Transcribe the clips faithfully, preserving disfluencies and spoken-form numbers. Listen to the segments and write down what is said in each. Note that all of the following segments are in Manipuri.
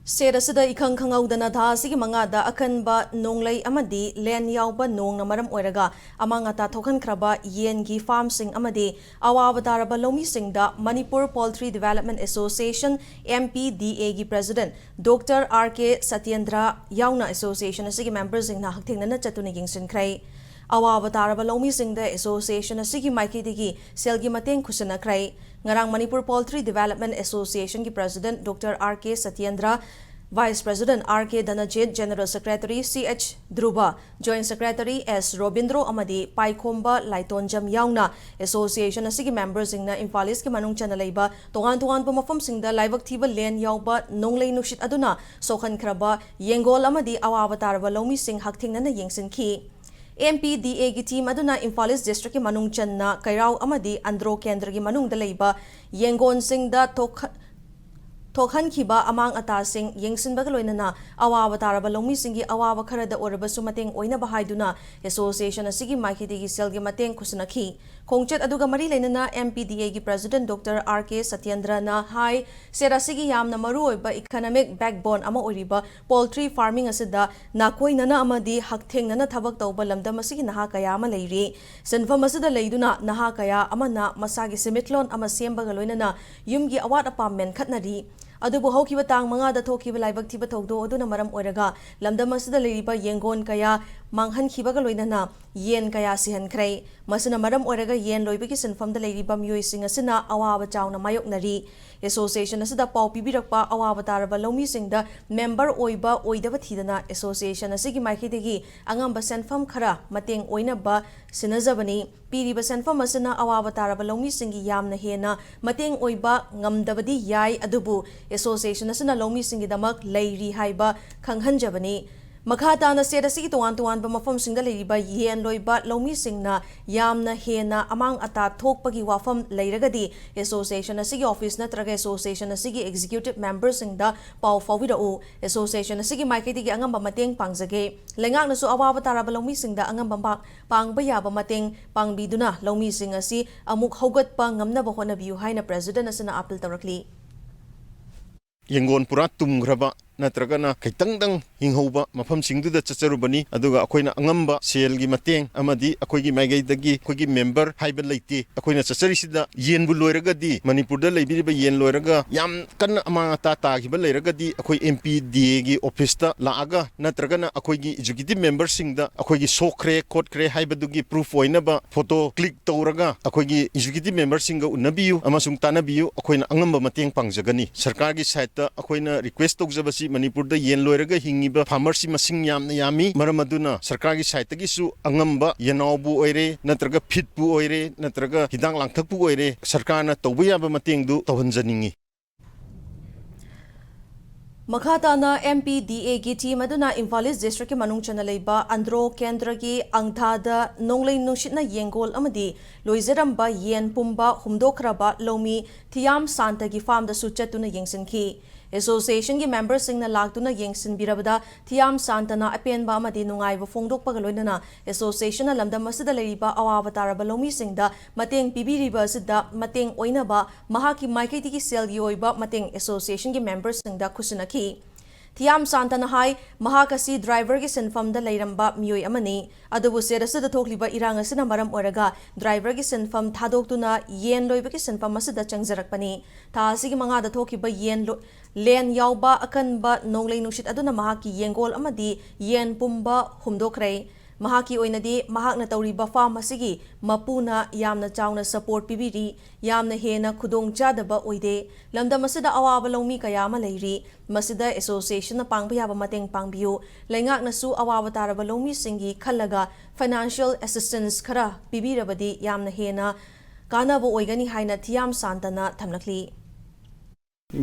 ꯁꯦꯠ ꯑꯁꯤꯗ ꯏꯈꯪ ꯈꯪꯍꯧꯗꯅ ꯊꯥ ꯑꯁꯤꯒꯤ ꯃꯉꯥꯗ ꯑꯀꯟꯕ ꯅꯣꯡꯂꯩ ꯑꯃꯗꯤ ꯂꯦꯟ ꯌꯥꯎꯕ ꯅꯣꯡꯅ ꯃꯔꯝ ꯑꯣꯏꯔꯒ ꯑꯃꯥꯡ ꯑꯇꯥ ꯊꯣꯛꯍꯟꯈ꯭ꯔꯕ ꯌꯦꯟꯒꯤ ꯐꯥꯔꯝꯁꯤꯡ ꯑꯃꯗꯤ ꯑꯋꯥꯕ ꯇꯥꯔꯕ ꯂꯧꯃꯤꯁꯤꯡꯗ Manipur Poultry Development Association, M P D A ꯒꯤ president Doctor R K Satyendra ꯌꯥꯎꯅ association ꯑꯁꯤꯒꯤ memberꯁꯤꯡꯅ ꯍꯛꯊꯦꯡꯅꯅ ꯆꯠꯇꯨꯅ ꯌꯦꯡꯁꯤꯟꯈ꯭ꯔꯦ꯫ ꯑꯋꯥꯕ ꯇꯥꯔꯕ ꯂꯧꯃꯤꯁꯤꯡꯗ association ꯑꯁꯤꯒꯤ ꯃꯥꯏꯀꯩꯗꯒꯤ ꯁꯦꯜꯒꯤ ꯃꯇꯦꯡ ꯈꯨꯠꯁꯤꯟꯅꯈ꯭ꯔꯦ꯫ ꯉꯔꯥꯡ Manipur Poultry Development Association ꯒꯤ president Doctor R K Satyendra, Vice President R K ꯙꯅꯖꯤꯠ, General Secretary C H ꯙ꯭ꯔꯨꯕ, Joint Secretary S Robindro ꯑꯃꯗꯤ ꯄꯥꯏꯈꯣꯝꯕ ꯂꯥꯏꯇꯣꯟꯖꯝ ꯌꯥꯎꯅ association ꯑꯁꯤꯒꯤ memberꯁꯤꯡꯅ ꯏꯝꯐꯥꯜ ꯏꯁꯀꯤ ꯃꯅꯨꯡ ꯆꯟꯅ ꯂꯩꯕ ꯇꯣꯉꯥꯟ ꯇꯣꯉꯥꯟꯕ ꯃꯐꯝꯁꯤꯡꯗ ꯂꯥꯏꯕꯛ ꯊꯤꯕ ꯂꯦꯟ ꯌꯥꯎꯕ ꯅꯣꯡꯂꯩ ꯅꯨꯡꯁꯤꯠ ꯑꯗꯨꯅ ꯁꯣꯛꯍꯟꯈ꯭ꯔꯕ ꯌꯦꯡꯒꯣꯜ ꯑꯃꯗꯤ ꯑꯋꯥꯕ ꯇꯥꯔꯕ ꯂꯧꯃꯤꯁꯤꯡ ꯍꯛꯊꯦꯡꯅꯅ ꯌꯦꯡꯁꯤꯟꯈꯤ꯫ M P D A ꯒꯤ team ꯑꯗꯨꯅ ꯏꯝꯐꯥꯜ ꯏꯁ district ꯀꯤ ꯃꯅꯨꯡ ꯆꯟꯅ ꯀꯩꯔꯥꯎ ꯑꯃꯗꯤ ꯑꯟꯗ꯭ꯔꯣ ꯀꯦꯟꯗ꯭ꯔꯒꯤ ꯃꯅꯨꯡꯗ ꯂꯩꯕ ꯌꯦꯡꯒꯣꯟꯁꯤꯡꯗ ꯊꯣꯛꯍ-, ꯊꯣꯛꯍꯟꯈꯤꯕ ꯑꯃꯥꯡ ꯑꯇꯥꯁꯤꯡ ꯌꯦꯡꯁꯤꯟꯕꯒ ꯂꯣꯏꯅꯅ ꯑꯋꯥꯕ ꯇꯥꯔꯕ ꯂꯧꯃꯤꯁꯤꯡꯒꯤ ꯑꯋꯥꯕ ꯈꯔꯗ ꯑꯣꯏꯔꯕꯁꯨ ꯃꯇꯦꯡ ꯑꯣꯏꯅꯕ ꯍꯥꯏꯗꯨꯅ association ꯑꯁꯤꯒꯤ ꯃꯥꯏꯀꯩꯗꯒꯤ ꯁꯦꯜꯒꯤ ꯃꯇꯦꯡ ꯈꯨꯠꯁꯤꯟꯅꯈꯤ꯫ ꯈꯣꯡꯆꯠ ꯑꯗꯨꯒ ꯃꯔꯤ ꯂꯩꯅꯅ M P D A ꯒꯤ president Doctor R K ꯁꯇ꯭ꯌꯦꯟꯗ꯭ꯔꯅ ꯍꯥꯏ, ꯁꯦꯠ ꯑꯁꯤꯒꯤ ꯌꯥꯝꯅ ꯃꯔꯨꯑꯣꯏꯕ economic backbone ꯑꯃ ꯑꯣꯏꯔꯤꯕ poultry farming ꯑꯁꯤꯗ ꯅꯥꯀꯣꯏꯅꯅ ꯑꯃꯗꯤ ꯍꯛꯊꯦꯡꯅꯅ ꯊꯕꯛ ꯇꯧꯕ ꯂꯝꯗꯝ ꯑꯁꯤꯒꯤ ꯅꯍꯥ ꯀꯌꯥ ꯑꯃ ꯂꯩꯔꯤ꯫ ꯁꯤꯟꯐꯝ ꯑꯁꯤꯗ ꯂꯩꯗꯨꯅ ꯅꯍꯥ ꯀꯌꯥ ꯑꯃꯅ ꯃꯁꯥꯒꯤ ꯁꯦꯟꯃꯤꯠꯂꯣꯟ ꯑꯃ ꯁꯦꯝꯕꯒ ꯂꯣꯏꯅꯅ ꯌꯨꯝꯒꯤ ꯑꯋꯥꯠ ꯑꯄꯥ ꯃꯦꯟꯈꯠꯅꯔꯤ꯫ ꯑꯗꯨꯕꯨ ꯍꯧꯈꯤꯕ ꯇꯥꯡ ꯃꯉꯥꯗ ꯊꯣꯛꯈꯤꯕ ꯂꯥꯏꯕꯛ ꯊꯤꯕ ꯊꯧꯗꯣꯛ ꯑꯗꯨꯅ ꯃꯔꯝ ꯑꯣꯏꯔꯒ ꯂꯝꯗꯝ ꯑꯁꯤꯗ ꯂꯩꯔꯤꯕ ꯌꯦꯡꯒꯣꯟ ꯀꯌꯥ ꯃꯥꯡꯍꯟꯈꯤꯕꯒ ꯂꯣꯏꯅꯅ ꯌꯦꯟ ꯀꯌꯥ ꯁꯤꯍꯟꯈ꯭ꯔꯦ꯫ ꯃꯁꯤꯅ ꯃꯔꯝ ꯑꯣꯏꯔꯒ ꯌꯦꯟ ꯂꯣꯏꯕꯒꯤ ꯁꯤꯟꯐꯝꯗ ꯂꯩꯔꯤꯕ ꯃꯤꯑꯣꯏꯁꯤꯡ ꯑꯁꯤꯅ ꯑꯋꯥꯕ ꯆꯥꯎꯅ ꯃꯥꯌꯣꯛꯅꯔꯤ꯫ Association ꯑꯁꯤꯗ ꯄꯥꯎ ꯄꯤꯕꯤꯔꯛꯄ ꯑꯋꯥꯕ ꯇꯥꯔꯕ ꯂꯧꯃꯤꯁꯤꯡꯗ member ꯑꯣꯏꯕ ꯑꯣꯏꯗꯕ ꯊꯤꯗꯅ association ꯑꯁꯤꯒꯤ ꯃꯥꯏꯀꯩꯗꯒꯤ ꯑꯉꯝꯕ ꯁꯦꯟꯐꯝ ꯈꯔ ꯃꯇꯦꯡ ꯑꯣꯏꯅꯕ ꯁꯤꯟꯅꯖꯕꯅꯤ꯫ ꯄꯤꯔꯤꯕ ꯁꯦꯟꯐꯝ ꯑꯁꯤꯅ ꯑꯋꯥꯕ ꯇꯥꯔꯕ ꯂꯧꯃꯤꯁꯤꯡꯒꯤ ꯌꯥꯝꯅ ꯍꯦꯟꯅ ꯃꯇꯦꯡ ꯑꯣꯏꯕ ꯉꯝꯗꯕꯗꯤ ꯌꯥꯏ, ꯑꯗꯨꯕꯨ association ꯑꯁꯤꯅ ꯂꯧꯃꯤꯁꯤꯡꯒꯤꯗꯃꯛ ꯂꯩꯔꯤ ꯍꯥꯏꯕ ꯈꯪꯍꯟꯖꯕꯅꯤ꯫ ꯃꯈꯥ ꯇꯥꯅ ꯁꯦꯠ ꯑꯁꯤꯒꯤ ꯇꯣꯉꯥꯟ ꯇꯣꯉꯥꯟꯕ ꯃꯐꯝꯁꯤꯡꯗ ꯂꯩꯔꯤꯕ ꯌꯦꯟ ꯂꯣꯏꯕ ꯂꯧꯃꯤꯁꯤꯡꯅ ꯌꯥꯝꯅ ꯍꯦꯟꯅ ꯑꯃꯥꯡ ꯑꯇꯥ ꯊꯣꯛꯄꯒꯤ ꯋꯥꯐꯝ ꯂꯩꯔꯒꯗꯤ association ꯑꯁꯤꯒꯤ office ꯅꯠꯇ꯭ꯔꯒ association ꯑꯁꯤꯒꯤ executive memberꯁꯤꯡꯗ ꯄꯥꯎ ꯐꯥꯎꯕꯤꯔꯛꯎ꯫ Association ꯑꯁꯤꯒꯤ ꯃꯥꯏꯀꯩꯗꯒꯤ ꯑꯉꯝꯕ ꯃꯇꯦꯡ ꯄꯥꯡꯖꯒꯦ꯫ ꯂꯩꯉꯥꯛꯅꯁꯨ ꯑꯋꯥꯕ ꯇꯥꯔꯕ ꯂꯧꯃꯤꯁꯤꯡꯗ ꯑꯉꯝꯕ ꯄꯥ-, ꯄꯥꯡꯕ ꯌꯥꯕ ꯃꯇꯦꯡ ꯄꯥꯡꯕꯤꯗꯨꯅ ꯂꯧꯃꯤꯁꯤꯡ ꯑꯁꯤ ꯑꯃꯨꯛ ꯍꯧꯒꯠꯄ ꯉꯝꯅꯕ ꯍꯣꯠꯅꯕꯤꯌꯨ ꯍꯥꯏꯅ president ꯑꯁꯤꯅ appeal ꯇꯧꯔꯛꯂꯤ꯫ ꯌꯦꯡꯒꯣꯟ ꯄꯨꯔꯥ ꯇꯨꯝꯈ꯭ꯔꯕ ꯅꯠꯇ꯭ꯔꯒꯅ ꯈꯤꯇꯪꯗꯪ ꯍꯤꯡꯍꯧꯕ ꯃꯐꯝꯁꯤꯡꯗꯨꯗ ꯆꯠꯆꯔꯨꯕꯅꯤ꯫ ꯑꯗꯨꯒ ꯑꯩꯈꯣꯏꯅ ꯑꯉꯝꯕ ꯁꯦꯜꯒꯤ ꯃꯇꯦꯡ ꯑꯃꯗꯤ ꯑꯩꯈꯣꯏꯒꯤ ꯃꯥꯏꯀꯩꯗꯒꯤ ꯑꯩꯈꯣꯏꯒꯤ ꯃꯦꯝꯕꯔ ꯍꯥꯏꯕ ꯂꯩꯇꯦ꯫ ꯑꯩꯈꯣꯏꯅ ꯆꯠꯆꯔꯤꯁꯤꯗ ꯌꯦꯟꯕꯨ ꯂꯣꯏꯔꯒꯗꯤ, ꯃꯅꯤꯄꯨꯔꯗ ꯂꯩꯕꯤꯔꯤꯕ ꯌꯦꯟ ꯂꯣꯏꯔꯒ ꯌꯥꯝ ꯀꯟꯅ ꯑꯃꯥꯡ ꯑꯇꯥ ꯇꯥꯈꯤꯕ ꯂꯩꯔꯒꯗꯤ, ꯑꯩꯈꯣꯏ ꯑꯦꯝ ꯄꯤ ꯗꯤ ꯑꯦꯒꯤ ꯑꯣꯐꯤꯁꯇ ꯂꯥꯛꯑꯒ ꯅꯠꯇ꯭ꯔꯒꯅ ꯑꯩꯈꯣꯏꯒꯤ ꯑꯦꯛꯖꯤꯀ꯭ꯌꯨꯇꯤꯚ ꯃꯦꯝꯕꯔꯁꯤꯡꯗ ꯑꯩꯈꯣꯏꯒꯤ ꯁꯣꯛꯈ꯭ꯔꯦ ꯈꯣꯠꯈ꯭ꯔꯦ ꯍꯥꯏꯕꯗꯨꯒꯤ ꯄ꯭ꯔꯨꯐ ꯑꯣꯏꯅꯕ ꯐꯣꯇꯣ ꯀ꯭ꯂꯤꯛ ꯇꯧꯔꯒ ꯑꯩꯈꯣꯏꯒꯤ ꯑꯦꯛꯖꯤꯀ꯭ꯌꯨꯇꯤꯚ ꯃꯦꯝꯕꯔꯁꯤꯡꯒ ꯎꯅꯕꯤꯌꯨ ꯑꯃꯁꯨꯡ ꯇꯥꯟꯅꯕꯤꯌꯨ꯫ ꯑꯩꯈꯣꯏꯅ ꯑꯉꯝꯕ ꯃꯇꯦꯡ ꯄꯥꯡꯖꯒꯅꯤ꯫ ꯁꯔꯀꯥꯔꯒꯤ ꯁꯥꯏꯠꯇ ꯑꯩꯈꯣꯏꯅ ꯔꯤꯀ꯭ꯋꯦꯁ ꯇꯧꯖꯕꯁꯤ, ꯃꯅꯤꯄꯨꯔꯗ ꯌꯦꯟ ꯂꯣꯏꯔꯒ ꯍꯤꯡꯉꯤꯕ ꯐꯥꯔꯃꯔꯁꯤ ꯃꯁꯤꯡ ꯌꯥꯝꯅ ꯌꯥꯝꯃꯤ꯫ ꯃꯔꯝ ꯑꯗꯨꯅ ꯁꯔꯀꯥꯔꯒꯤ ꯁꯥꯏꯠꯇꯒꯤꯁꯨ ꯑꯉꯝꯕ ꯌꯦꯅꯥꯎꯕꯨ ꯑꯣꯏꯔꯦ, ꯅꯠꯇ꯭ꯔꯒ ꯐꯤꯠꯄꯨ ꯑꯣꯏꯔꯦ, ꯅꯠꯇ꯭ꯔꯒ ꯍꯤꯗꯥꯛ ꯂꯥꯡꯊꯛꯄꯨ ꯑꯣꯏꯔꯦ, ꯁꯔꯀꯥꯔꯅ ꯇꯧꯕ ꯌꯥꯕ ꯃꯇꯦꯡꯗꯨ ꯇꯧꯍꯟꯖꯅꯤꯡꯉꯤ꯫ ꯃꯈꯥ ꯇꯥꯅ ꯑꯦꯝ ꯄꯤ ꯗꯤ ꯑꯦꯒꯤ ꯇꯤꯝ ꯑꯗꯨꯅ ꯏꯝꯐꯥꯜ ꯏꯁ ꯗꯤꯁꯇ꯭ꯔꯤꯛꯀꯤ ꯃꯅꯨꯡ ꯆꯟꯅ ꯂꯩꯕ ꯑꯟꯗ꯭ꯔꯣ ꯀꯦꯟꯗ꯭ꯔꯒꯤ ꯑꯪꯊꯥꯗ ꯅꯣꯡꯂꯩ ꯅꯨꯡꯁꯤꯠꯅ ꯌꯦꯡꯒꯣꯜ ꯑꯃꯗꯤ ꯂꯣꯏꯖꯔꯝꯕ ꯌꯦꯟ ꯄꯨꯝꯕ ꯍꯨꯝꯗꯣꯛꯈ꯭ꯔꯕ ꯂꯧꯃꯤ ꯊꯤꯌꯥꯝ ꯁꯥꯟꯇꯒꯤ ꯐꯥꯔꯝꯗꯁꯨ ꯆꯠꯇꯨꯅ ꯌꯦꯡꯁꯤꯟꯈꯤ꯫ ꯑꯦꯁꯣꯁꯤꯌꯦꯁꯟꯒꯤ ꯃꯦꯝꯕꯔꯁꯤꯡꯅ ꯂꯥꯛꯇꯨꯅ ꯌꯦꯡꯁꯤꯟꯕꯤꯔꯕꯗ ꯊꯤꯌꯥꯝ ꯁꯥꯟꯇꯅ ꯑꯄꯦꯟꯕ ꯑꯃꯗꯤ ꯅꯨꯡꯉꯥꯏꯕ ꯐꯣꯡꯗꯣꯛꯄꯒ ꯂꯣꯏꯅꯅ ꯑꯦꯁꯣꯁꯤꯌꯦꯁꯟꯅ ꯂꯝꯗꯝ ꯑꯁꯤꯗ ꯂꯩꯔꯤꯕ ꯑꯋꯥꯕ ꯇꯥꯔꯕ ꯂꯧꯃꯤꯁꯤꯡꯗ ꯃꯇꯦꯡ ꯄꯤꯕꯤꯔꯤꯕ ꯑꯁꯤꯗ ꯃꯇꯦꯡ ꯑꯣꯏꯅꯕ ꯃꯍꯥꯛꯀꯤ ꯃꯥꯏꯀꯩꯗꯒꯤ ꯁꯦꯜꯒꯤ ꯑꯣꯏꯕ ꯃꯇꯦꯡ ꯑꯦꯁꯣꯁꯤꯌꯦꯁꯟꯒꯤ ꯃꯦꯝꯕꯔꯁꯤꯡꯗ ꯈꯨꯠꯁꯤꯟꯅꯈꯤ꯫ ꯊꯤꯌꯥꯝ ꯁꯥꯟꯇꯅ ꯍꯥꯏ, ꯃꯍꯥꯛ ꯑꯁꯤ ꯗ꯭ꯔꯥꯏꯚꯔꯒꯤ ꯁꯤꯟꯐꯝꯗ ꯂꯩꯔꯝꯕ ꯃꯤꯑꯣꯏ ꯑꯃꯅꯤ꯫ ꯑꯗꯨꯕꯨ ꯁ꯭ꯇꯦꯠ ꯑꯁꯤꯗ ꯊꯣꯛꯂꯤꯕ ꯏꯔꯥꯡ ꯑꯁꯤꯅ ꯃꯔꯝ ꯑꯣꯏꯔꯒ ꯗ꯭ꯔꯥꯏꯚꯔꯒꯤ ꯁꯤꯟꯐꯝ ꯊꯥꯗꯣꯛꯇꯨꯅ ꯌꯦꯟ ꯂꯣꯏꯕꯒꯤ ꯁꯤꯟꯐꯝ ꯑꯁꯤꯗ ꯆꯪꯖꯔꯛꯄꯅꯤ꯫ ꯊꯥ ꯑꯁꯤꯒꯤ ꯃꯉꯥꯗ ꯊꯣꯛꯈꯤꯕ ꯌꯦꯟ ꯂꯣ-, ꯂꯦꯟ ꯌꯥꯎꯕ ꯑꯀꯟꯕ ꯅꯣꯡꯂꯩ ꯅꯨꯡꯁꯤꯠ ꯑꯗꯨꯅ ꯃꯍꯥꯛꯀꯤ ꯌꯦꯡꯒꯣꯜ ꯑꯃꯗꯤ ꯌꯦꯟ ꯄꯨꯝꯕ ꯍꯨꯝꯗꯣꯛꯈ꯭ꯔꯦ꯫ ꯃꯍꯥꯛꯀꯤ ꯑꯣꯏꯅꯗꯤ ꯃꯍꯥꯛꯅ ꯇꯧꯔꯤꯕ ꯐꯥꯔꯝ ꯑꯁꯤꯒꯤ ꯃꯄꯨꯅ ꯌꯥꯝꯅ ꯆꯥꯎꯅ ꯁꯄꯣꯔꯠ ꯄꯤꯕꯤꯔꯤ, ꯌꯥꯝꯅ ꯍꯦꯟꯅ ꯈꯨꯗꯣꯡ ꯆꯥꯗꯕ ꯑꯣꯏꯗꯦ꯫ ꯂꯝꯗꯝ ꯑꯁꯤꯗ ꯑꯋꯥꯕ ꯂꯧꯃꯤ ꯀꯌꯥ ꯑꯃ ꯂꯩꯔꯤ꯫ ꯃꯁꯤꯗ ꯑꯦꯁꯣꯁꯤꯌꯦꯁꯟꯅ ꯄꯥꯡꯕ ꯌꯥꯕ ꯃꯇꯦꯡ ꯄꯥꯡꯕꯤꯌꯨ꯫ ꯂꯩꯉꯥꯛꯅꯁꯨ ꯑꯋꯥꯕ ꯇꯥꯔꯕ ꯂꯧꯃꯤꯁꯤꯡꯒꯤ ꯈꯜꯂꯒ ꯐꯥꯏꯅꯥꯟꯁꯤꯌꯦꯜ ꯑꯦꯁꯤꯁꯇꯦꯟꯁ ꯈꯔ ꯄꯤꯕꯤꯔꯕꯗꯤ ꯌꯥꯝꯅ ꯍꯦꯟꯅ ꯀꯥꯟꯅꯕ ꯑꯣꯏꯒꯅꯤ ꯍꯥꯏꯅ ꯊꯤꯌꯥꯝ ꯁꯥꯟꯇꯅ ꯊꯝꯂꯛꯂꯤ꯫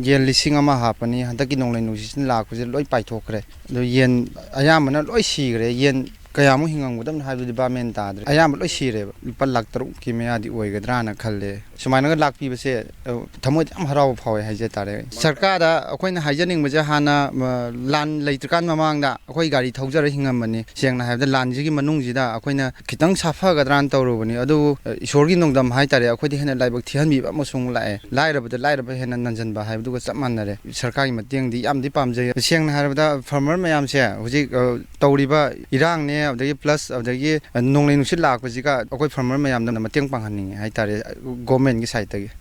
ꯌꯦꯟ ꯂꯤꯁꯤꯡ ꯑꯃ ꯍꯥꯞꯄꯅꯤ꯫ ꯍꯟꯗꯛꯀꯤ ꯅꯣꯡꯂꯩ ꯅꯨꯡꯁꯤꯠꯁꯤꯅ ꯂꯥꯛꯄꯁꯦ ꯂꯣꯏ ꯄꯥꯏꯊꯣꯛꯈ꯭ꯔꯦ꯫ ꯑꯗꯨ ꯌꯦꯟ ꯑꯌꯥꯝꯕꯅ ꯂꯣꯏ ꯁꯤꯈ꯭ꯔꯦ꯫ ꯌꯦꯟ ꯀꯌꯥꯃꯨꯛ ꯍꯤꯡꯉꯝꯒꯗꯕꯅꯣ ꯍꯥꯏꯕꯗꯨꯗꯤ ꯚꯥꯞ ꯃꯦꯟ ꯇꯥꯗ꯭ꯔꯦ꯫ ꯑꯌꯥꯝꯕ ꯂꯣꯏ ꯁꯤꯔꯦꯕ꯫ ꯂꯨꯄꯥ ꯂꯥꯈ ꯇꯔꯨꯛꯀꯤ ꯃꯌꯥꯗꯤ ꯑꯣꯏꯒꯗ꯭ꯔꯥꯅ ꯈꯜꯂꯦ꯫ ꯁꯨꯃꯥꯏꯅꯒ ꯂꯥꯛꯄꯤꯕꯁꯦ, ꯑ, ꯊꯃꯣꯏꯗ ꯌꯥꯝ ꯍꯔꯥꯎꯕ ꯐꯥꯎꯋꯦ ꯍꯥꯏꯖ ꯇꯥꯔꯦ꯫ ꯁꯔꯀꯥꯔꯗ ꯑꯩꯈꯣꯏꯅ ꯍꯥꯏꯖꯅꯤꯡꯕꯁꯦ, ꯍꯥꯟꯅ, ꯑ, ꯂꯥꯟ ꯂꯩꯇ꯭ꯔꯤꯀꯥꯟ ꯃꯃꯥꯡꯗ ꯑꯩꯈꯣꯏ ꯒꯥꯔꯤ ꯊꯧꯖꯔ ꯍꯤꯡꯉꯝꯕꯅꯤ꯫ ꯁꯦꯡꯅ ꯍꯥꯏꯔꯕꯗ, ꯂꯥꯟꯁꯤꯒꯤ ꯃꯅꯨꯡꯁꯤꯗ ꯑꯩꯈꯣꯏꯅ ꯈꯤꯇꯪ ꯁꯥꯐꯒꯗ꯭ꯔꯥꯅ ꯇꯧꯔꯨꯕꯅꯤ꯫ ꯑꯗꯨꯕꯨ, ꯑ, ꯏꯁꯣꯔꯒꯤ ꯅꯣꯡꯗꯝ ꯍꯥꯏꯇꯥꯔꯦ, ꯑꯩꯈꯣꯏꯗ ꯍꯦꯟꯅ ꯂꯥꯏꯕꯛ ꯊꯤꯍꯟꯕꯤꯕ ꯑꯃꯁꯨ ꯑꯃꯨꯛ ꯂꯥꯛꯑꯦ꯫ ꯂꯥꯏꯔꯕꯗ ꯂꯥꯏꯔꯕ ꯍꯦꯟꯅ ꯅꯟꯖꯟꯕ ꯍꯥꯏꯕꯗꯨꯒ ꯆꯞ ꯃꯥꯟꯅꯔꯦ꯫ ꯁꯔꯀꯥꯔꯒꯤ ꯃꯇꯦꯡꯗꯤ ꯌꯥꯝꯗꯤ ꯄꯥꯝꯖꯩ꯫ ꯁꯦꯡꯅ ꯍꯥꯏꯔꯕꯗ, ꯐꯥꯔꯃꯔ ꯃꯌꯥꯝꯁꯦ ꯍꯧꯖꯤꯛ, ꯑ, ꯇꯧꯔꯤꯕ ꯏꯔꯥꯡꯅꯦ, ꯑꯗꯒꯤ ꯄ꯭ꯂꯁ ꯑꯗꯒꯤ ꯅꯣꯡꯂꯩ ꯅꯨꯡꯁꯤꯠ ꯂꯥꯛꯄꯁꯤꯒ ꯑꯩꯈꯣꯏ ꯐꯥꯔꯃꯔ ꯃꯌꯥꯝꯗ ꯃꯇꯦꯡ ꯄꯥꯡꯍꯟꯅꯤꯡꯉꯦ ꯍꯥꯏꯇꯥꯔꯦ, ꯒꯣꯔꯃꯦꯟꯒꯤ ꯁꯥꯏꯠꯇꯒꯤ꯫